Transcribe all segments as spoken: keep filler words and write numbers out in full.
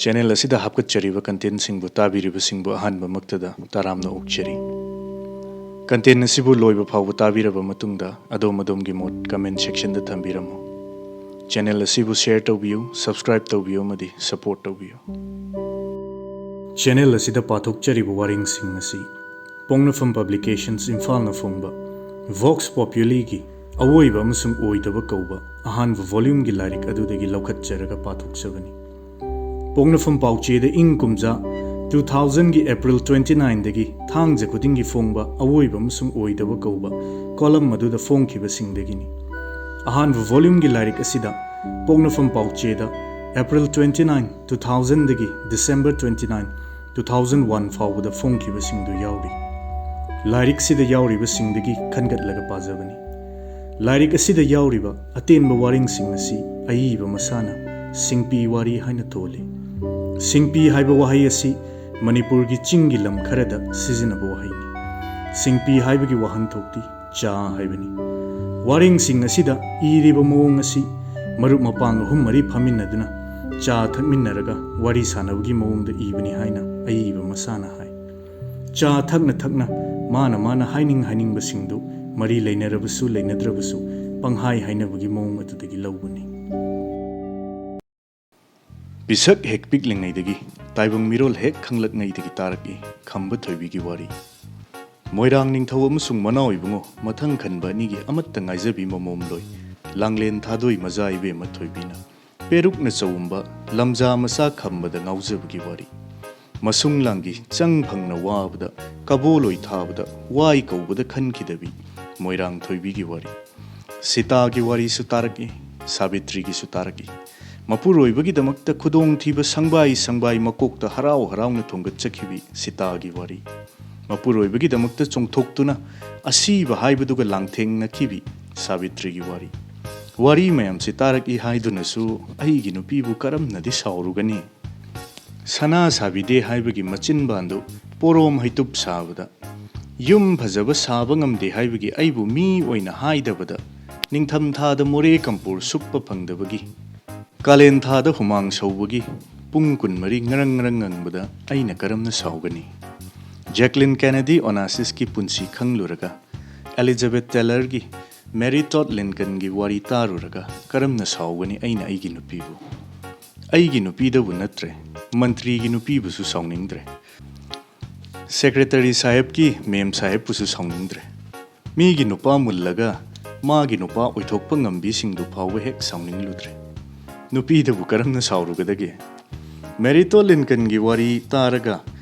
Channel ꯑꯁꯤꯗ ꯍꯥꯞꯀꯠꯆꯔꯤꯕ ꯀꯟꯇꯦꯟꯁꯤꯡꯕꯨ ꯇꯥꯕꯤꯔꯤꯕꯁꯤꯡꯕꯨ ꯑꯍꯥꯟꯕꯃꯛꯇꯗ ꯇꯔꯥꯝꯅ ꯑꯣꯛꯆꯔꯤ꯫ Content ꯑꯁꯤꯕꯨ ꯂꯣꯏꯕ ꯐꯥꯎꯕ ꯇꯥꯕꯤꯔꯕ ꯃꯇꯨꯡꯗ ꯑꯗꯣꯝ ꯑꯗꯣꯝꯒꯤ ꯃꯣꯠ ꯀꯃꯦꯟ ꯁꯦꯛꯁꯟꯗ ꯊꯝꯕꯤꯔꯝꯃꯨ꯫ ꯆꯦꯅꯦꯜ ꯑꯁꯤꯕꯨ ꯁꯦꯌꯔ ꯇꯧꯕꯤꯌꯨ, ꯁꯕꯁꯀ꯭ꯔꯥꯏꯕ ꯇꯧꯕꯤꯌꯨ ꯑꯃꯗꯤ ꯁꯄꯣꯔꯠ ꯇꯧꯕꯤꯌꯨ꯫ ꯆꯦꯅꯦꯜ ꯑꯁꯤꯗ ꯄꯥꯊꯣꯛꯆꯔꯤꯕ ꯋꯥꯔꯦꯡꯁꯤꯡ ꯑꯁꯤ ꯄꯣꯛꯅꯐꯝ ꯄꯕ꯭ꯂꯤꯀꯦꯁꯟꯁ ꯏꯝꯐꯥꯜꯅ ꯐꯣꯡꯕ ꯚꯣꯛꯁ ꯄꯣꯄ꯭ꯌꯨꯂꯤꯒꯤ ꯑꯋꯣꯏꯕ ꯑꯃꯁꯨꯡ ꯑꯣꯏꯗꯕ ꯀꯧꯕ ꯑꯍꯥꯟꯕ ꯚꯣꯂ꯭ꯌꯨꯝꯒꯤ ꯂꯥꯏꯔꯤꯛ ꯑꯗꯨꯗꯒꯤ ꯂꯧꯈꯠꯆꯔꯒ ꯄꯥꯊꯣꯛꯆꯕꯅꯤ꯫ ꯄꯣꯛꯅꯐꯝ ꯄꯥꯎꯆꯦꯗ ꯏꯪ ꯀꯨꯝꯖꯥ ꯇꯨ ꯊꯥꯎꯖꯟꯒꯤ ꯑꯦꯄ꯭ꯔꯤꯜ ꯇ꯭ꯋꯦꯟꯇꯤ ꯅꯥꯏꯟꯗꯒꯤ ꯊꯥꯡꯖ ꯈꯨꯗꯤꯡꯒꯤ ꯐꯣꯡꯕ ꯑꯋꯣꯏꯕ ꯑꯃꯁꯨꯡ ꯑꯣꯏꯗꯕ ꯀꯧꯕ ꯀꯣꯂꯝ ꯑꯗꯨꯗ ꯐꯣꯡꯈꯤꯕꯁꯤꯡꯗꯒꯤꯅꯤ꯫ ꯑꯍꯥꯟꯕ ꯚꯣꯂ꯭ꯌꯨꯝꯒꯤ ꯂꯥꯏꯔꯤꯛ ꯑꯁꯤꯗ ꯄꯣꯛꯅꯐꯝ ꯄꯥꯎꯆꯦꯗ ꯑꯦꯄ꯭ꯔꯤꯜ ꯇ꯭ꯋꯦꯟꯇꯤ ꯅꯥꯏꯟ, ꯇꯨ ꯊꯥꯎꯖꯟꯗꯒꯤ December twenty nine, two thousand one ꯐꯥꯎꯕꯗ ꯐꯣꯡꯈꯤꯕꯁꯤꯡꯗꯨ ꯌꯥꯎꯔꯤ꯫ ꯂꯥꯏꯔꯤꯛꯁꯤꯗ ꯌꯥꯎꯔꯤꯕꯁꯤꯡꯗꯒꯤ ꯈꯟꯒꯠꯂꯒ ꯄꯥꯖꯕꯅꯤ꯫ ꯂꯥꯏꯔꯤꯛ ꯑꯁꯤꯗ ꯌꯥꯎꯔꯤꯕ ꯑꯇꯦꯟꯕ ꯋꯥꯔꯦꯡꯁꯤꯡ ꯑꯁꯤ ꯑꯏꯕ ꯃꯁꯥꯅ ꯁꯤꯡꯄꯤ ꯋꯥꯔꯤ ꯍꯥꯏꯅ ꯊꯣꯜꯂꯤ꯫ ꯁꯤꯡꯄꯤ ꯍꯥꯏꯕ ꯋꯥꯍꯩ ꯑꯁꯤ ꯃꯅꯤꯄꯨꯔꯒꯤ ꯆꯤꯡꯒꯤ ꯂꯝ ꯈꯔꯗ ꯁꯤꯖꯤꯟꯅꯕ ꯋꯥꯍꯩꯅꯤ꯫ ꯁꯤꯡꯄꯤ ꯍꯥꯏꯕꯒꯤ ꯋꯥꯍꯟꯊꯣꯛꯇꯤ ꯆꯥ ꯍꯥꯏꯕꯅꯤ꯫ ꯋꯥꯔꯦꯡꯁꯤꯡ ꯑꯁꯤꯗ ꯏꯔꯤꯕ ꯃꯑꯣꯡ ꯑꯁꯤ ꯃꯔꯨꯞ ꯃꯄꯥꯡ ꯑꯍꯨꯝ ꯃꯔꯤ ꯐꯝꯃꯤꯟꯅꯗꯨꯅ ꯆꯥ ꯊꯛꯃꯤꯟꯅꯔꯒ ꯋꯥꯔꯤ ꯁꯥꯟꯅꯕꯒꯤ ꯃꯑꯣꯡꯗ ꯏꯕꯅꯤ ꯍꯥꯏꯅ ꯑꯏꯕ ꯃꯁꯥꯅ ꯍꯥꯏ꯫ ꯆꯥ ꯊꯛꯅ ꯊꯛꯅ ꯃꯥꯅ ꯃꯥꯅ ꯍꯥꯏꯅꯤꯡ ꯍꯥꯏꯅꯤꯡꯕꯁꯤꯡꯗꯨ ꯃꯔꯤ ꯂꯩꯅꯔꯕꯁꯨ ꯂꯩꯅꯗ꯭ꯔꯕꯁꯨ ꯄꯪꯍꯥꯏ ꯍꯥꯏꯅꯕꯒꯤ ꯃꯑꯣꯡ ꯑꯗꯨꯗꯒꯤ ꯂꯧꯕꯅꯤ꯫ ꯄꯤꯁꯛ ꯍꯦꯛ ꯄꯤꯛꯂꯤꯉꯩꯗꯒꯤ ꯇꯥꯏꯕꯪ ꯃꯤꯔꯣꯜ ꯍꯦꯛ ꯈꯪꯂꯛꯉꯩꯗꯒꯤ ꯇꯥꯔꯛꯏ ꯈꯝꯕ ꯊꯣꯏꯕꯤꯒꯤ ꯋꯥꯔꯤ꯫ ꯃꯣꯏꯔꯥꯡ ꯅꯤꯡꯊꯧ ꯑꯃꯁꯨꯡ ꯃꯅꯥꯎ ꯏꯕꯨꯡꯉꯣ ꯃꯊꯪ ꯈꯟꯕ ꯑꯅꯤꯒꯤ ꯑꯃꯠꯇ ꯉꯥꯏꯖꯕꯤ ꯃꯃꯣꯝꯂꯣꯏ ꯂꯥꯡꯂꯦꯟ ꯊꯥꯗꯣꯏ ꯃꯖꯥ ꯏꯕꯦꯝꯃ ꯊꯣꯏꯕꯤꯅ ꯄꯦꯔꯨꯛꯅ ꯆꯥꯎꯝꯕ ꯂꯝꯖꯥ ꯃꯆꯥ ꯈꯝꯕꯗ ꯉꯥꯎꯖꯕꯒꯤ ꯋꯥꯔꯤ꯫ ꯃꯁꯨꯡ ꯂꯥꯡꯒꯤ ꯆꯪ ꯐꯪꯅ ꯋꯥꯕꯗ ꯀꯕꯣꯂꯣꯏ ꯊꯥꯕꯗ ꯋꯥꯏ ꯀꯧꯕꯗ ꯈꯟꯈꯤꯗꯕꯤ ꯃꯣꯏꯔꯥꯡ ꯊꯣꯏꯕꯤꯒꯤ ꯋꯥꯔꯤ꯫ ꯁꯤꯇꯥꯒꯤ ꯋꯥꯔꯤꯁꯨ ꯇꯥꯔꯛꯏ, ꯁꯥꯕꯤꯇ꯭ꯔꯤꯒꯤꯁꯨ ꯇꯥꯔꯛꯏ꯫ ꯃꯄꯨꯔꯣꯏꯕꯒꯤꯗꯃꯛꯇ ꯈꯨꯗꯣꯡꯊꯤꯕ ꯁꯪꯕꯥꯏ ꯁꯪꯕꯥꯏ ꯃꯀꯣꯛꯇ ꯍꯔꯥꯎ ꯍꯔꯥꯎꯅ ꯊꯣꯡꯒꯠꯆꯈꯤꯕꯤ ꯁꯤꯇꯥꯒꯤ ꯋꯥꯔꯤ꯫ ꯃꯄꯨꯔꯣꯏꯕꯒꯤꯗꯃꯛꯇ ꯆꯣꯡꯊꯣꯛꯇꯨꯅ ꯑꯁꯤꯕ ꯍꯥꯏꯕꯗꯨꯒ ꯂꯥꯡꯊꯦꯡꯅꯈꯤꯕꯤ ꯁꯥꯕꯤꯇ꯭ꯔꯤꯒꯤ ꯋꯥꯔꯤ꯫ ꯋꯥꯔꯤ ꯃꯌꯥꯝꯁꯤ ꯇꯥꯔꯛꯏ ꯍꯥꯏꯗꯨꯅꯁꯨ ꯑꯩꯒꯤ ꯅꯨꯄꯤꯕꯨ ꯀꯔꯝꯅꯗꯤ ꯁꯥꯎꯔꯨꯒꯅꯤ? ꯁꯅꯥ ꯁꯥꯕꯤꯗꯦ ꯍꯥꯏꯕꯒꯤ ꯃꯆꯤꯟꯕꯥꯟꯗꯨ ꯄꯣꯔꯣꯝ ꯍꯩꯇꯨꯞ ꯁꯥꯕꯗ, ꯌꯨꯝ ꯐꯖꯕ ꯁꯥꯕ ꯉꯝꯗꯦ ꯍꯥꯏꯕꯒꯤ ꯑꯩꯕꯨ ꯃꯤ ꯑꯣꯏꯅ ꯍꯥꯏꯗꯕꯗ, ꯅꯤꯡꯊꯝ ꯊꯥꯗ ꯃꯣꯔꯦ ꯀꯝꯄꯣꯔ ꯁꯨꯞꯄ ꯐꯪꯗꯕꯒꯤ, ꯀꯥꯂꯦꯟ ꯊꯥꯗ ꯍꯨꯃꯥꯡ ꯁꯧꯕꯒꯤ, ꯄꯨꯡ ꯀꯨꯟꯃꯔꯤ ꯉꯔꯪ ꯉꯔꯪ ꯉꯪꯕꯗ ꯑꯩꯅ ꯀꯔꯝꯅ ꯁꯥꯎꯒꯅꯤ? ꯖꯦꯀꯂꯤꯟ ꯀꯦꯅꯦꯗꯤ ꯑꯣꯅꯥꯁꯤꯁꯀꯤ ꯄꯨꯟꯁꯤ ꯈꯪꯂꯨꯔꯒ, ꯑꯦꯂꯤꯖꯥꯕꯦꯊ ꯇꯦꯂꯔꯒꯤ ꯃꯦꯔꯤ ꯇꯣꯗ ꯂꯤꯟꯀꯟꯒꯤ ꯋꯥꯔꯤ ꯇꯥꯔꯨꯔꯒ ꯀꯔꯝꯅ ꯁꯥꯎꯒꯅꯤ ꯑꯩꯅ ꯑꯩꯒꯤ ꯅꯨꯄꯤꯕꯨ? ꯑꯩꯒꯤ ꯅꯨꯄꯤꯗꯕꯨ ꯅꯠꯇ꯭ꯔꯦ, ꯃꯟꯇ꯭ꯔꯤꯒꯤ ꯅꯨꯄꯤꯕꯨꯁꯨ ꯁꯥꯎꯅꯤꯡꯗ꯭ꯔꯦ꯫ ꯁꯦꯀ꯭ꯔꯦꯇꯔꯤ ꯁꯥꯍꯦꯕꯀꯤ ꯃꯦꯝ ꯁꯥꯍꯦꯕꯄꯨꯁꯨ ꯁꯥꯎꯅꯤꯡꯗ꯭ꯔꯦ꯫ ꯃꯤꯒꯤ ꯅꯨꯄꯥ ꯃꯨꯜꯂꯒ ꯃꯥꯒꯤ ꯅꯨꯄꯥ ꯑꯣꯏꯊꯣꯛꯄ ꯉꯝꯕꯤꯁꯤꯡꯗꯨ ꯐꯥꯎꯕ ꯍꯦꯛ ꯁꯥꯎꯅꯤꯡꯂꯨꯗ꯭ꯔꯦ꯫ ꯅꯨꯄꯤꯗꯕꯨ ꯀꯔꯝꯅ ꯁꯥꯎꯔꯨꯒꯗꯒꯦ? ꯃꯦꯔꯤ ꯇꯣꯗ ꯂꯤꯟꯀꯟꯒꯤ ꯋꯥꯔꯤ ꯇꯥꯔꯒ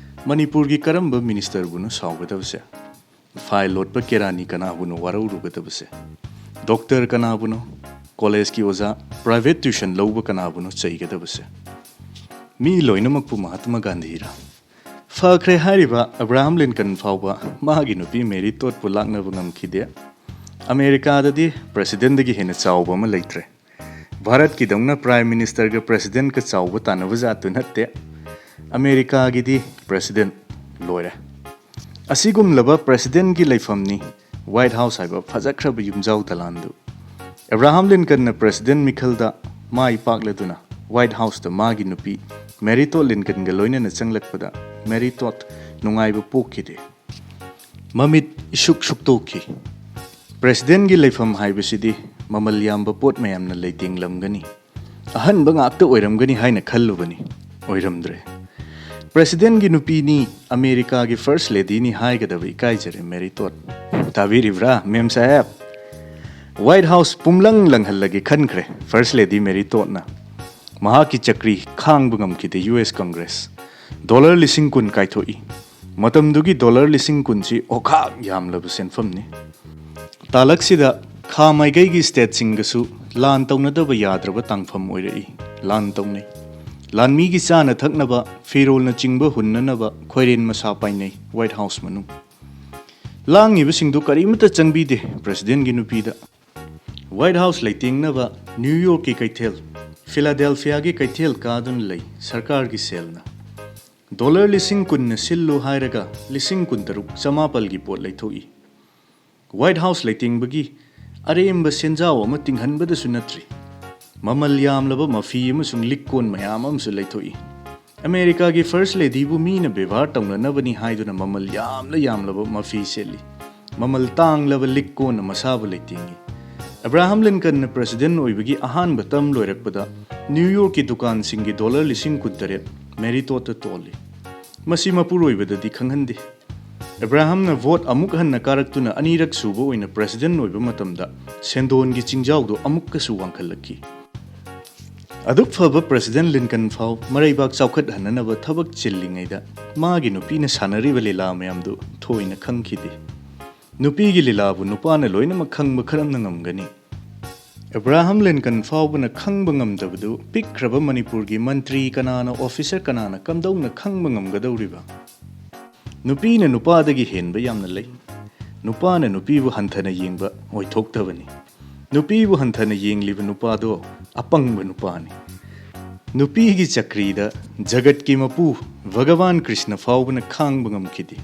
ꯃꯅꯤꯄꯨꯔꯒꯤ ꯀꯔꯝꯕ ꯃꯤꯅꯤꯁꯇꯔꯕꯨꯅꯣ ꯁꯥꯎꯒꯗꯕꯁꯦ? ꯐꯥꯏꯜ ꯂꯣꯠꯄ ꯀꯦꯔꯥꯅꯤ ꯀꯅꯥꯕꯨꯅꯣ ꯋꯥꯔꯧꯔꯨꯒꯗꯕꯁꯦ? ꯗꯣꯛꯇꯔ ꯀꯅꯥꯕꯨꯅꯣ? ꯀꯣꯂꯦꯖꯀꯤ ꯑꯣꯖꯥ, ꯄ꯭ꯔꯥꯏꯚꯦꯠ ꯇ꯭ꯌꯨꯁꯟ ꯂꯧꯕ ꯀꯅꯥꯕꯨꯅꯣ ꯆꯩꯒꯗꯕꯁꯦ? ꯃꯤ ꯂꯣꯏꯅꯃꯛꯄꯨ ꯃꯍꯥꯇꯃꯥ ꯒꯥꯟꯙꯤꯔꯥ? ꯐꯈ꯭ꯔꯦ ꯍꯥꯏꯔꯤꯕ ꯑꯕ꯭ꯔꯥꯍꯝ ꯂꯤꯟꯀꯟ ꯐꯥꯎꯕ ꯃꯥꯒꯤ ꯅꯨꯄꯤ ꯃꯦꯔꯤ ꯇꯣꯗꯄꯨ ꯂꯥꯛꯅꯕ ꯉꯝꯈꯤꯗꯦ꯫ ꯑꯃꯦꯔꯤꯀꯥꯗꯗꯤ ꯄ꯭ꯔꯦꯁꯤꯗꯦꯟꯗꯒꯤ ꯍꯦꯟꯅ ꯆꯥꯎꯕ ꯑꯃ ꯂꯩꯇ꯭ꯔꯦ꯫ ꯚꯥꯔꯠꯀꯤꯗꯧꯅ ꯄ꯭ꯔꯥꯏꯝ ꯃꯤꯅꯤꯁꯇꯔꯒ ꯄ꯭ꯔꯦꯁꯤꯗꯦꯟꯠꯀ ꯆꯥꯎꯕ ꯇꯥꯟꯅꯕ ꯖꯥꯠꯇꯨ ꯅꯠꯇꯦ꯫ ꯑꯃꯦꯔꯤꯀꯥꯒꯤꯗꯤ ꯄ꯭ꯔꯦꯁꯤꯗꯦꯟꯠ ꯂꯣꯏꯔꯦ꯫ ꯑꯁꯤꯒꯨꯝꯂꯕ ꯄ꯭ꯔꯦꯁꯤꯗꯦꯟꯠꯀꯤ ꯂꯩꯐꯝꯅꯤ ꯋꯥꯏꯠ ꯍꯥꯎꯁ ꯍꯥꯏꯕ ꯐꯖꯈ꯭ꯔꯕ ꯌꯨꯝꯖꯥꯎ ꯗꯂꯥꯟꯗꯨ꯫ ꯑꯦꯕ꯭ꯔꯥꯍꯥꯝ ꯂꯤꯟꯀꯟꯅ ꯄ꯭ꯔꯦꯁꯤꯗꯦꯟꯠ ꯃꯤꯈꯜꯗ ꯃꯥꯏ ꯄꯥꯛꯂꯗꯨꯅ ꯋꯥꯏꯠ ꯍꯥꯎꯁꯇ ꯃꯥꯒꯤ ꯅꯨꯄꯤ ꯃꯦꯔꯤ ꯇꯣꯗ ꯂꯤꯟꯀꯟꯒ ꯂꯣꯏꯅꯅ ꯆꯪꯂꯛꯄꯗ ꯃꯦꯔꯤ ꯇꯣꯗ ꯅꯨꯡꯉꯥꯏꯕ ꯄꯣꯛꯈꯤꯗꯦ꯫ ꯃꯃꯤꯠ ꯏꯁꯨꯛ ꯁꯨꯛꯇꯣꯛꯈꯤ꯫ ꯄ꯭ꯔꯦꯁꯤꯗꯦꯟꯠꯀꯤ ꯂꯩꯐꯝ ꯍꯥꯏꯕꯁꯤꯗꯤ ꯃꯃꯜ ꯌꯥꯝꯕ ꯄꯣꯠ ꯃꯌꯥꯝꯅ ꯂꯩꯇꯦꯡꯂꯝꯒꯅꯤ, ꯑꯍꯟꯕ ꯉꯥꯛꯇ ꯑꯣꯏꯔꯝꯒꯅꯤ ꯍꯥꯏꯅ ꯈꯜꯂꯨꯕꯅꯤ꯫ ꯑꯣꯏꯔꯝꯗ꯭ꯔꯦ꯫ ꯄ꯭ꯔꯦꯁꯤꯗꯦꯟꯠꯀꯤ ꯅꯨꯄꯤꯅꯤ, ꯑꯃꯦꯔꯤꯀꯥꯒꯤ ꯐꯥꯔꯁ ꯂꯦꯗꯤꯅꯤ ꯍꯥꯏꯒꯗꯕ ꯏꯀꯥꯏꯖꯔꯦ ꯃꯦꯔꯤ ꯇꯣꯗ꯫ ꯇꯥꯕꯤꯔꯤꯕ꯭ꯔꯥ, ꯃꯦꯝ ꯁꯥꯍꯦꯕ? ꯋꯥꯏꯠ ꯍꯥꯎꯁ ꯄꯨꯝꯂꯪ ꯂꯪꯍꯜꯂꯒꯦ ꯈꯟꯈ꯭ꯔꯦ ꯐꯥꯔꯁ ꯂꯦꯗꯤ ꯃꯦꯔꯤ ꯇꯣꯗꯅ꯫ ꯃꯍꯥꯛꯀꯤ ꯆꯀ꯭ꯔꯤ ꯈꯥꯡꯕ ꯉꯝꯈꯤꯗꯦ ꯌꯨ ꯑꯦꯁ ꯀꯪꯒ꯭ꯔꯦꯁ꯫ ꯗꯣꯂꯔ ꯂꯤꯁꯤꯡ ꯀꯨꯟ ꯀꯥꯏꯊꯣꯛꯏ꯫ ꯃꯇꯝꯗꯨꯒꯤ ꯗꯣꯂꯔ ꯂꯤꯁꯤꯡ ꯀꯨꯟꯁꯤ ꯑꯣꯈꯥꯛ ꯌꯥꯝꯂꯕ ꯁꯦꯟꯐꯝꯅꯤ꯫ ꯇꯥꯂꯛꯁꯤꯗ ꯈꯥ ꯃꯥꯏꯀꯩꯒꯤ ꯁ꯭ꯇꯦꯠꯁꯤꯡꯒꯁꯨ ꯂꯥꯟ ꯇꯧꯅꯗꯕ ꯌꯥꯗ꯭ꯔꯕ ꯇꯥꯡꯐꯝ ꯑꯣꯏꯔꯛꯏ꯫ ꯂꯥꯟ ꯇꯧꯅꯩ꯫ ꯂꯥꯟꯃꯤꯒꯤ ꯆꯥꯅ ꯊꯛꯅꯕ, ꯐꯤꯔꯣꯜꯅꯆꯤꯡꯕ ꯍꯨꯟꯅꯅꯕ ꯈꯣꯏꯔꯦꯟ ꯃꯁꯥ ꯄꯥꯏꯅꯩ ꯋꯥꯏꯠ ꯍꯥꯎꯁ ꯃꯅꯨꯡ꯫ ꯂꯥꯡꯉꯤꯕꯁꯤꯡꯗꯨ ꯀꯔꯤꯃꯠꯇ ꯆꯪꯕꯤꯗꯦ ꯄ꯭ꯔꯦꯁꯤꯗꯦꯟꯠꯀꯤ ꯅꯨꯄꯤꯗ꯫ ꯋꯥꯏꯠ ꯍꯥꯎꯁ ꯂꯩꯇꯦꯡꯅꯕ ꯅ꯭ꯌꯨ ꯌꯣꯔꯛꯀꯤ ꯀꯩꯊꯦꯜ, ꯐꯤꯂꯥꯗꯦꯜꯐꯤꯌꯥꯒꯤ ꯀꯩꯊꯦꯜ ꯀꯥꯗꯨꯅ ꯂꯩ ꯁꯔꯀꯥꯔꯒꯤ ꯁꯦꯜꯅ꯫ ꯗꯣꯂꯔ ꯂꯤꯁꯤꯡ ꯀꯨꯟꯅ ꯁꯤꯜꯂꯨ ꯍꯥꯏꯔꯒ ꯂꯤꯁꯤꯡ ꯀꯨꯟꯇꯔꯨꯛ ꯆꯃꯥꯄꯜꯒꯤ ꯄꯣꯠ ꯂꯩꯊꯣꯛꯏ꯫ ꯋꯥꯏꯠ ꯍꯥꯎꯁ ꯂꯩꯇꯦꯡꯕꯒꯤ ꯑꯔꯦꯝꯕ ꯁꯦꯟꯖꯥꯎ ꯑꯃ ꯇꯤꯡꯍꯟꯕꯗꯁꯨ ꯅꯠꯇ꯭ꯔꯤ꯫ ꯃꯃꯜ ꯌꯥꯝꯂꯕ ꯃꯐꯤ ꯑꯃꯁꯨꯡ ꯂꯤꯛꯀꯣꯟ ꯃꯌꯥꯝ ꯑꯃꯁꯨ ꯂꯩꯊꯣꯛꯏ꯫ ꯑꯃꯦꯔꯤꯀꯥꯒꯤ ꯐꯥꯔꯁ ꯂꯦꯗꯤꯕꯨ ꯃꯤꯅ ꯕꯦꯕꯥꯔ ꯇꯧꯅꯅꯕꯅꯤ ꯍꯥꯏꯗꯨꯅ ꯃꯃꯜ ꯌꯥꯝꯂ ꯌꯥꯝꯂꯕ ꯃꯐꯤ ꯁꯦꯠꯂꯤ꯫ ꯃꯃꯜ ꯇꯥꯡꯂꯕ ꯂꯤꯛꯀꯣꯟꯅ ꯃꯁꯥꯕꯨ ꯂꯩꯇꯦꯡꯏ꯫ ꯑꯦꯕ꯭ꯔꯥꯍꯥꯝ ꯂꯤꯟꯀꯟꯅ ꯄ꯭ꯔꯦꯁꯤꯗꯦꯟ ꯑꯣꯏꯕꯒꯤ ꯑꯍꯥꯟꯕ ꯇꯔꯝ ꯂꯣꯏꯔꯛꯄꯗ ꯅ꯭ꯌꯨ ꯌꯣꯔꯛꯀꯤ ꯗꯨꯀꯥꯟꯁꯤꯡꯒꯤ ꯗꯣꯂꯔ ꯂꯤꯁꯤꯡ ꯀꯨꯟꯇꯔꯦꯠ ꯃꯦꯔꯤꯇꯣꯠꯇ ꯇꯣꯜꯂꯤ꯫ ꯃꯁꯤ ꯃꯄꯨꯔꯣꯏꯕꯗꯗꯤ ꯈꯪꯍꯟꯗꯦ꯫ ꯑꯦꯕ꯭ꯔꯥꯍꯥꯝꯅ ꯚꯣꯠ ꯑꯃꯨꯛ ꯍꯟꯅ ꯀꯥꯔꯛꯇꯨꯅ ꯑꯅꯤꯔꯛ ꯁꯨꯕ ꯑꯣꯏꯅ ꯄ꯭ꯔꯦꯁꯤꯗꯦꯟ ꯑꯣꯏꯕ ꯃꯇꯝꯗ ꯁꯦꯟꯗꯣꯟꯒꯤ ꯆꯤꯡꯖꯥꯎꯗꯨ ꯑꯃꯨꯛꯀꯁꯨ ꯋꯥꯡꯈꯠꯂꯛꯈꯤ꯫ ꯑꯗꯨꯛ ꯐꯕ ꯄ꯭ꯔꯦꯁꯤꯗꯦꯟ ꯂꯤꯟꯀꯟ ꯐꯥꯎ ꯃꯔꯩꯕꯥꯛ ꯆꯥꯎꯈꯠꯍꯟꯅꯅꯕ ꯊꯕꯛ ꯆꯤꯜꯂꯤꯉꯩꯗ ꯃꯥꯒꯤ ꯅꯨꯄꯤꯅ ꯁꯥꯟꯅꯔꯤꯕ ꯂꯤꯂꯥ ꯃꯌꯥꯝꯗꯨ ꯊꯣꯏꯅ ꯈꯪꯈꯤꯗꯦ꯫ ꯅꯨꯄꯤꯒꯤ ꯂꯤꯂꯥꯕꯨ ꯅꯨꯄꯥꯅ ꯂꯣꯏꯅꯃꯛ ꯈꯪꯕ ꯀꯔꯝꯅ ꯉꯝꯒꯅꯤ? ꯑꯦꯕ꯭ꯔꯥꯍꯥꯝ ꯂꯤꯟꯀꯟ ꯐꯥꯎꯕꯅ ꯈꯪꯕ ꯉꯝꯗꯕꯗꯨ ꯄꯤꯛꯈ꯭ꯔꯕ ꯃꯅꯤꯄꯨꯔꯒꯤ ꯃꯟꯇ꯭ꯔꯤ ꯀꯅꯥꯅ, ꯑꯣꯐꯤꯁꯔ ꯀꯅꯥꯅ ꯀꯝꯗꯧꯅ ꯈꯪꯕ ꯉꯝꯒꯗꯧꯔꯤꯕ? ꯅꯨꯄꯤꯅ ꯅꯨꯄꯥꯗꯒꯤ ꯍꯦꯟꯕ ꯌꯥꯝꯅ ꯂꯩ꯫ ꯅꯨꯄꯥꯅ ꯅꯨꯄꯤꯕꯨ ꯍꯟꯊꯅ ꯌꯦꯡꯕ ꯑꯣꯏꯊꯣꯛꯇꯕꯅꯤ꯫ ꯅꯨꯄꯤꯕꯨ ꯍꯟꯊꯅ ꯌꯦꯡꯂꯤꯕ ꯅꯨꯄꯥꯗꯣ ꯑꯄꯪꯕ ꯅꯨꯄꯥꯅꯤ꯫ ꯅꯨꯄꯤꯒꯤ ꯆꯀ꯭ꯔꯤꯗ ꯖꯒꯠꯀꯤ ꯃꯄꯨ ꯚꯒꯋꯥꯟ ꯀ꯭ꯔꯤꯁꯅ ꯐꯥꯎꯕꯅ ꯈꯥꯡꯕ ꯉꯝꯈꯤꯗꯦ꯫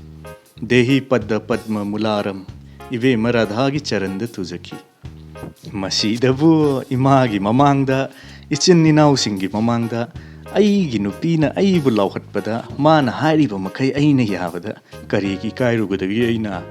ꯗꯦꯍꯤ ꯄꯗ ꯄꯗꯃ ꯃꯨꯂꯥꯔꯝ, ꯏꯕꯦꯝꯃ ꯔꯥꯙꯥꯒꯤ ꯆꯔꯟꯗ ꯇꯨꯖꯈꯤ꯫ ꯃꯁꯤꯗꯕꯨ ꯏꯃꯥꯒꯤ ꯃꯃꯥꯡꯗ, ꯏꯆꯤꯟ ꯏꯅꯥꯎꯁꯤꯡꯒꯤ ꯃꯃꯥꯡꯗ ꯑꯩꯒꯤ ꯅꯨꯄꯤꯅ ꯑꯩꯕꯨ ꯂꯥꯎꯍꯠꯄꯗ ꯃꯥꯅ ꯍꯥꯏꯔꯤꯕ ꯃꯈꯩ ꯑꯩꯅ ꯌꯥꯕꯗ ꯀꯔꯤꯒꯤ ꯏꯀꯥꯏꯔꯨꯒꯗꯒꯦ ꯑꯩꯅ?